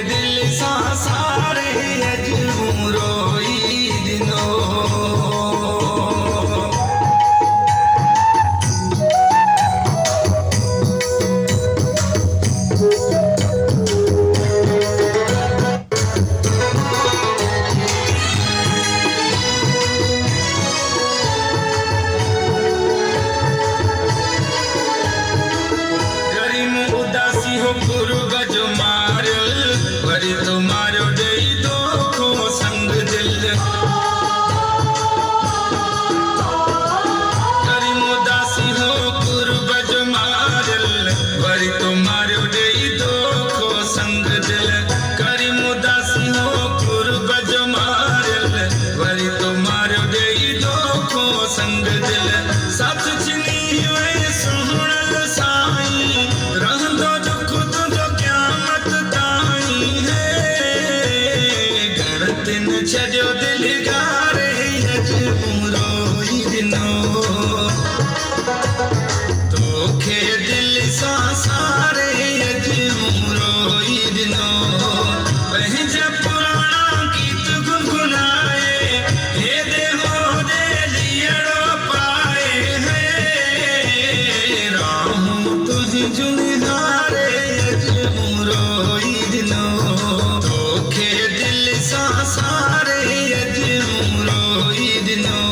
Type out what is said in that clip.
دل سان سارے اج مون روئی دنو۔ کریم اداسی ہو قرب جو مارل، وری تو مارو ڈئی دوکھو سنگ دل۔ کریم اداسی ہو قرب جو مارل، وری تو مارو ڈئی دوکھو سنگ دل۔ کریم اداسی ہو قرب جو مارل، وری تو مارو ڈئی دوکھو سنگ دل۔ سچ چنی ہوئے سہنل سائیں، رہندو دکھ تنجو قیامت تائیں ہے۔ گھر تن چھڈیو دل گارے اج مون روئی دنو۔ توکھے دل سان سارے اج مون روئی دنو۔ پنہنجا پرانا گیت گنگنائے، ہیدے ہودے لیڑو پائے ہے۔ راہوں تنہنجو نہارے